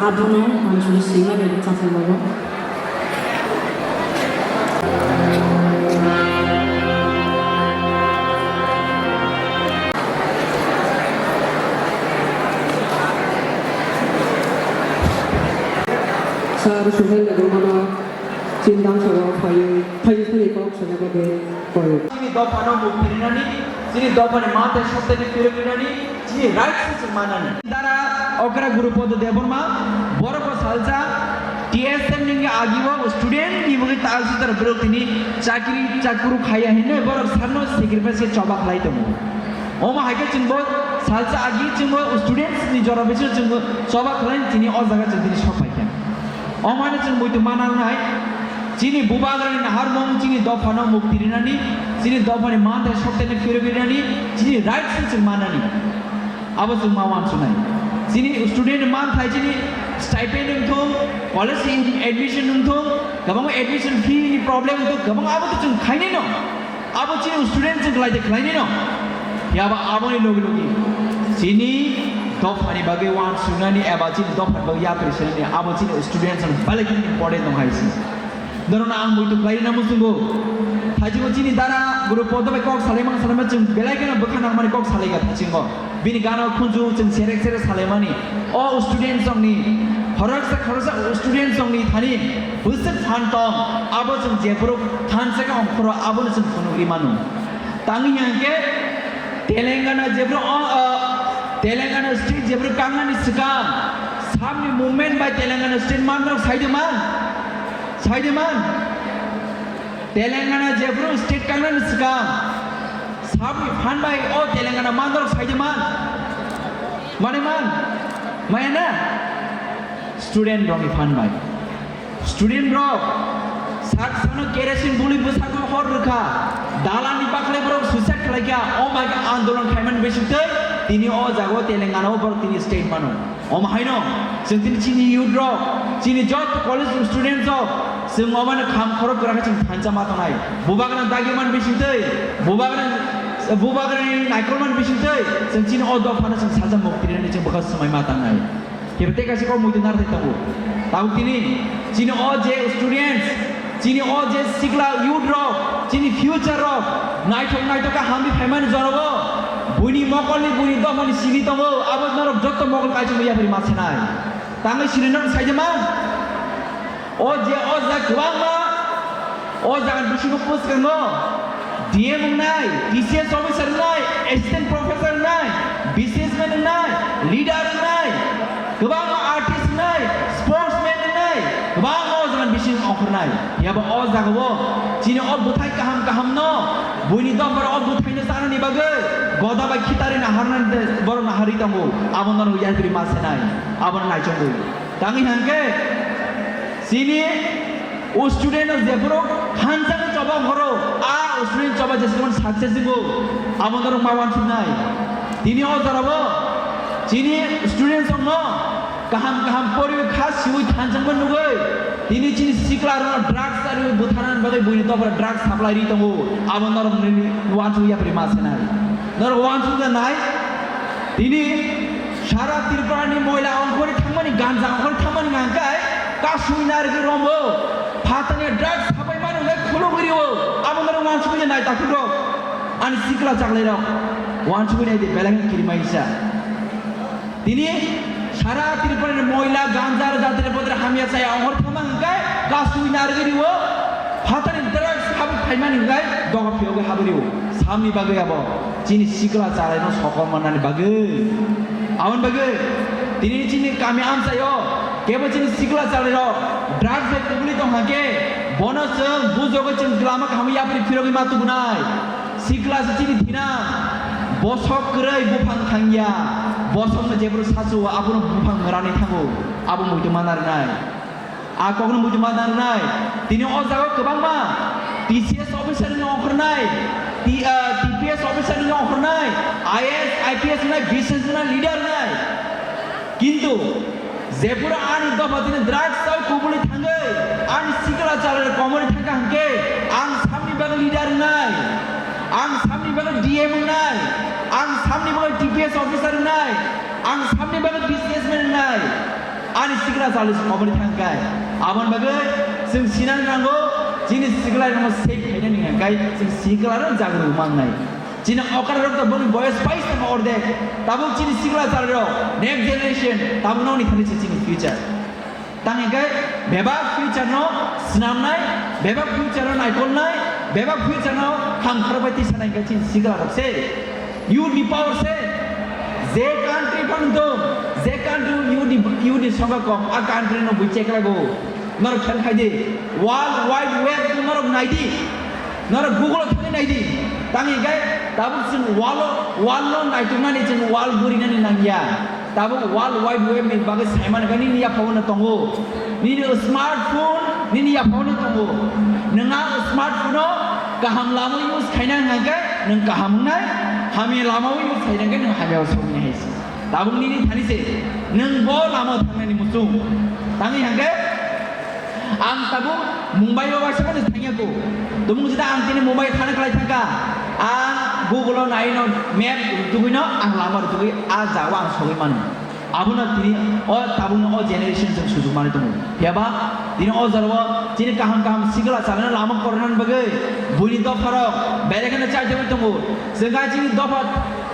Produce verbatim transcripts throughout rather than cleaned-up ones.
Abono mansuri sima de bwsajwk bago. Sir Suhel Debbarmano chini dangsa o phaiwi, phaiwi phaiwi kok sana bagwi koi. Chini dophano mukti rinani, chini dophani manthai sotani phirok rinani, chini rights ni chwng manani. Dara Okra Gurupodo Debbarma, borok bo salsa T S M ni agio student ni bagwi tal sitaro borok tini chakri chakuru khaiya hinwi borok sakno sacrifice khe choba khlai tongo. Omo hai khe chwng bo salsa agi chwng bo students ni jora bisingo chwng bo choba khlai tini o jaga chwng tini sok pai kha. Omo hai no chwng muitu mana wngnai, chini bubagrani naharmung, chini dophano mukti rinani, chini dophani manthai sotani phirogwi rinani, chini rights no chwng manani. Abo chwng ma uansuknai. Chini student manthai, chini stipend wngthung, college admission wngthung, kwbangma admission fee ni problem wngthung, kwbangma abo to chwng khainai no. Abo chini student chwng khlai de khlainai no. Phiya ba aboni logi logi chini dophani bagwi uansuknani eba chini dophani bagwi yapri sinani abo chini student chwng belai kheno important tong hai se. Norokno ang muitu khlai rwna muchungo. Thaichungo chini dara guru podo bai kok salai mang salai ma chwng belai kheno bwkha nangmani kok salai ga thaichungo. Bini gana khunju chwng serek serek salaimani. O student songni, khoroksa khoroksa student songni thani bwswk phan tong, abo chwng jephuru thansa khe ongkhoro abono chwng phunugwi mano. Tangwi hwnkhe Telangana jephuru o, o, Telangana state jephuru kangnani swkang samni movement bai Telangana state manrok saide man? Saide man? Telangana jephuru state kangnani swkang samni phan bai o Telangana mandarok saide man? Mane man? Maya na? Student rokni phan bai. Student rok sak sano kerosene buli bwsakno hor rwkha. Dalani bakhlai borok suicide khlaikha. O bai khe andolon khaimani bisingtwi tini o jaga o Telangana o borok tini state mano. Omo haino chwng tini chini youth rok, chini joto college student rok, chwng omo no kham khorok kwrak khe chwng thansa ma tongnai. Bubagra dagi man bisingtwi, bubagra, bubagra ni naikolman bisingtwi, chwng chini o dopha no chwng salsa mukti rwni chwng bwkha swmai ma tangnai. Kebo tei kaisa kok muitu narwthai tongo. Tabuk tini chini o je students, chini o je sikla youth rok, chini future rok, naithok naithok khe hamri phaimani jorogo, buini mokolni, buini dophani simi tongo, abo norok jotto mokol kaichomwi yapri ma sinai. Tangwi sini norok saide man? O je o ja kwbangma, o jaga bisingo bwskango D M wngnai, T C S officer wngnai, assistant professor wngnai, businessman wngnai, leader wngnai, kwbangma artist wngnai, sportsman wngnai, kwbangma o jaga bisingo ongkhornai. Phiya ba o jaga o chini o bwthai kaham kaham no, buini dophar o bwthai no chanani bagwi, goda bai khitari naharnani borok naharwi tongo, abo no yapri ma sinai, abo no naichomwi. Tangwi hwnkhe chini o student rok jephuru thansa no choba horo, a student choba jesmon success wngo, abo norok ma uansuknai. Tini o jora o chini students rok no kaham kaham poriwi kha siwi thansa no nugwi, tini chini sikla rok no drugs ari bwtharnani bagwi buini dophar drugs supply ri tongo, abo norok nini uansuk yapri ma sinai. Norok uansuk nai, tini Sara Tripura ni moila ongkhorwi thangmani, ganja ongkhorwi thangmani hwnkhe kasui narwgwi romwi phatani drugs sapai mani hwnkhe khulugwi rwo. Abo norok uansugwi nai takhuk rok, ani sikla chaklai rok uansugwi nai di, belai khe kirimai sa. Tini sara Tripura ni moila ganja jatri potri hamya chaya ongkhorwi thangma hwnkhe kasui narwgwi rwo, phatani drugs sapai phaimani hwnkhe doga phiyogwi habwi rwo. Samni bagwi abo chini sikla chalaino sokol mannani bagwi. Aboni bagwi tini chini kami amchaio kebo chini sikla chalairok drugs bai kubuli tongkha khe bono chwng bujogwi chwng lama kaham yapri phirogwi ma tubunai. Sikla se chini thina bosok kwrwi buphang thangya, bosokno jephru sachu abono buphang mwranwi thango, abo muitu mana rwnai. A kokno muitu ma nangnai. Tini o jaga kwbangma T C S officer ni ongkhornai, T, ah, T P S officer ni ongkhornai, I A S, I P S wngnai, business wngnai, leader wngnai. Kintu jephuru ani dopha tini drugs o kubuli thangwi ani sikla chalai komori thangkha hwnkhe ang samni bagwi leader wngnai, ang samni bagwi D M wngnai, ang samni bagwi T P S officer wngnai, ang samni bagwi businessman wngnai. Ani sikla chalwi se koboni thangkai. Aboni bagwi chwng sinani nango, chini sikla rokno save khainani hwnkai chwng sikla rok jagrwi mangnai. Chini okra rok to boni boyos bai tamo ordek. Tabuk chini sikla chalwi rok, next generation, tabuk nokni thani se chini future. Tang hingke bebak future no swnamnai, bebak future no naikolnai, bebak future no hamkhrok bai tisanai hingke chini sikla rok se. Youth ni power se, je country phang dong, je country youth ni, youth ni songkha kom, a country no bui cheklago. Norok khen khai di, World Wide Web no norok nai di, norok Google o thangwi nai di. Tang hingke tabuk chwng wall o, wall no naituknani chwng wall gurinani nangya. Tabuk World Wide Web ni bagwi saimani khe nini yaphangno tongo. Nini smartphone nini yaphangno tongo. Nwng a smartphone o kaham lama use khaina hwnkhe nwng kaham wngnai, hamya lama use khaina hwnkhe nwng hamya o soknai hai se. Tabuk nini thani se, nwng bo lama o thangnani muchung. Tangwi hwnkhe ang tabuk Mumbai o waisa phano thangya ko. Tumung jita ang tini Mumbai thana khlai thangkha. Ang Google o naino map rwtugwino ang lama rwtugwi a jaga o ang sogwi mano. Abono tini o tabukno o generation chwng sujuk manwi tongo. Phiyaba tini o jorao chini kaham kaham sikla chalani lama kornani bagwi buini dopharok belai kheno chaithagwi tongo. Chwng kha chini dopha,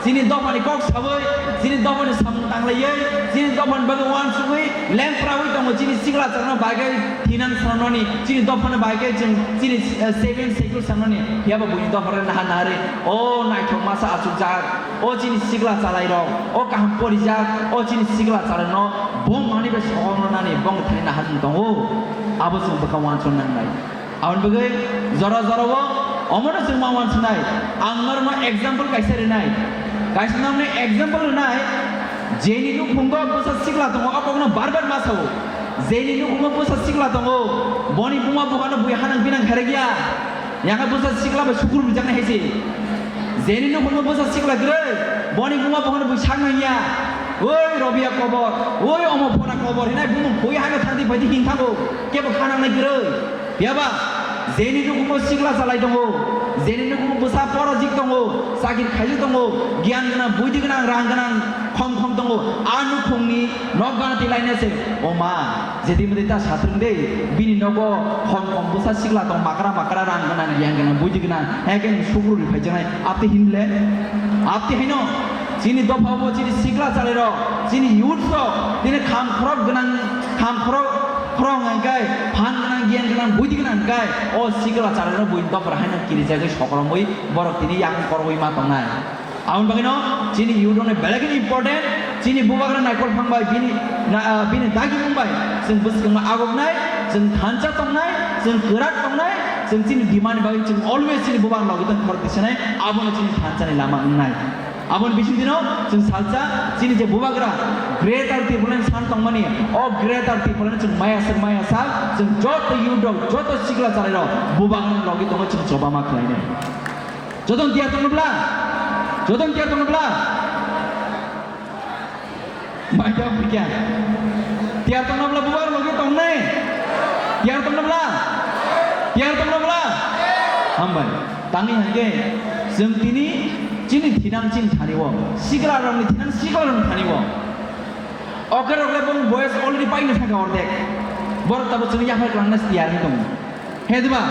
chini dophani kok sawi, chini dophani samung tanglaiwi, chini dophani bagwi uansugwi lengprawi tongo. Chini sikla chalano bagwi thinang sanani, chini dophani bagwi chwng chini, eh, seven schedule sanani. Phiyaba buini dopharok naha nahari o naithok masa achukjak. O chini sikla chalairok, o kaham porijak, o chini sikla chalaino bo manwi bai sogokno nani bongni thani naharmung tongo, abo chwng bwkha uansuk nangnai. Aboni bagwi jora jorao omono chwng ma uansuknai. Ang norokno example kaisa rinai, kaisa norokno example rinai, jeni nukhungo bwsa sikla tongo, o kokno bar bar ma sao, jeni nukhungo bwsa sikla tongo, boni buma buphano bui hanang binang khairokya. Yakha bwsa sikla bai sukur bijaknai hai se. Jeni nukhungo bwsa sikla kwrwi, boni buma buphano bui sak nangya. Oi Robia kobor, oi omo phona kobor hinai bumung bui hano thangdi phaidi hinthago, kebo khanangnai kwrwi. Phiyaba, jeni nukhungo sikla chalai tongo, jeni nukhungo bwsa porajik tongo, chakri khaijak tongo, giyan gwnang, buidi gwnang, rang gwnang, khom khom tongo. A nukhungni nok gana tilaina se, o ma. Jedi mudi ta satrung de, bini nogo hom hom bwsa sikla tong makra makra rang gwnang, yang gwnang, buidi gwnang, hai khe sukruri phaijaknai, apte hinle, apte haino, chini dopha bo chini sikla chalairok, chini youth rok, tini kham khorok gwnang, kham khorok khorok hwnkai, phan gwnang, giyan gwnang, buidi gwnang hwnkai, o sikla chalairok buini dopha haino kirijagwi sokromwi borok tini yang korwi ma tongnai. Aboni bagwino chini youth rokni belai kheno important, chini bubagra naikol phang bai bini na, ah, bini dagimung bai chwng bwswkangma agoknai, chwng thansa tongnai, chwng kwrak tongnai, chwng chini demand ni bagwi chwng always chini bubagra logi tong khorok tisanai, abono chini thansani lama wngnai. Aboni bisingtwino chwng salsa chini je bubagra Greater Tipraland san tongmani, o Greater Tipraland chwng maya sak maya sak chwng joto youth rok, joto sikla chalairok bubagrani logi tongo chwng choba ma khlainai. Jotono tiyar tongno bla? Jotono tiyar tongno bla? Maida phikya. Tiyar tongno bla bubar logi tongnai? Tiyar tongno bla? Tiyar tongno bla? Hambai. Tangwi hangke chwng tini chini thinang chini thani o. Sikla rokni thinang sikla rokni thani o. Oke rok le bong boyes already paina thangka ordek. Borok tabo chwng yaphar kwlangna tiyar wng tongo. He diba?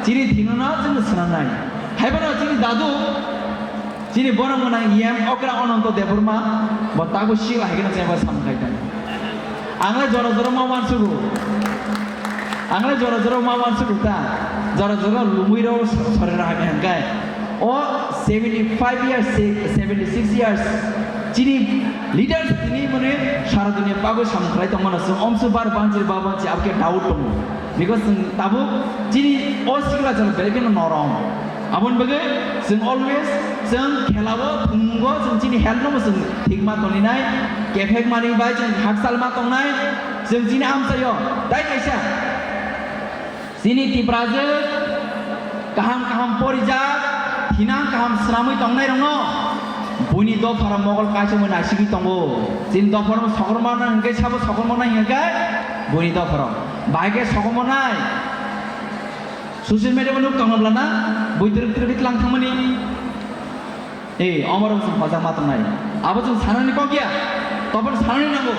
Chini thino no chwng swnamnai. Haibono chini dadu, chini borok mwnang E M okra Ananto Debbarma, bo tago sila hai kheno chengba samung khai tongo. Ang le jora jora ma uansugo. Ang le jora jora ma uansugo ta. Jora jora lumui rok sori rok hai hwnkai. O seventy five years, seventy six years, chini leaders tini mane sara dunia bagwi samung khlai tongmano chwng omsu bar banchi ba banchi abke doubt tongo. Because chwng tabuk chini o sikla chwng belai kheno norom. Aboni bagwi chwng always chwng khelao, thumungo chwng chini health no chwng thik ma toninai, kephek mani bai chwng hakchal ma tongnai, chwng chini amchaio tai kaisa. Chini Tiprajwk kaham kaham porijak, thinang kaham swnamwi tongnairokno buini dopharok mogol kaichomwi naisigwi tongo. Chini dopharok sokorma nang hwnkhe sabo sokorma nai hwnkhe buini dopharok. Bahai khe sokorma nai. Social media bo nuk tongno bwlana, bui twrwk twrwk tlang thangmani. Ei, omorok chwng hojak ma tongnai. Abo chwng sanani kok ya. Tobon sanani nango.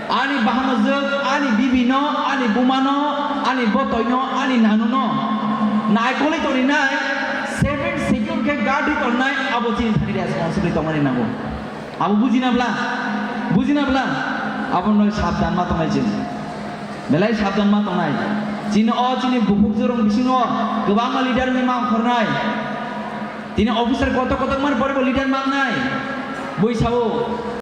Ani bahanojwk, ani bibino, ani bumano, ani botoino, ani nanuno naikolwi tongrinai, seven secure khe guard ri tongnai, abo chini thani responsibility tongmani nango. Abo bujina bla, bujina bla, abo noi sabdan ma tongnai chini. Belai sabdan ma tongnai. Chini o chini bukhuk jorong bisingo kwbangma leader ni ma khornai. Tini officer kotor kotor man pore bo leader mangnai. Bui sabo.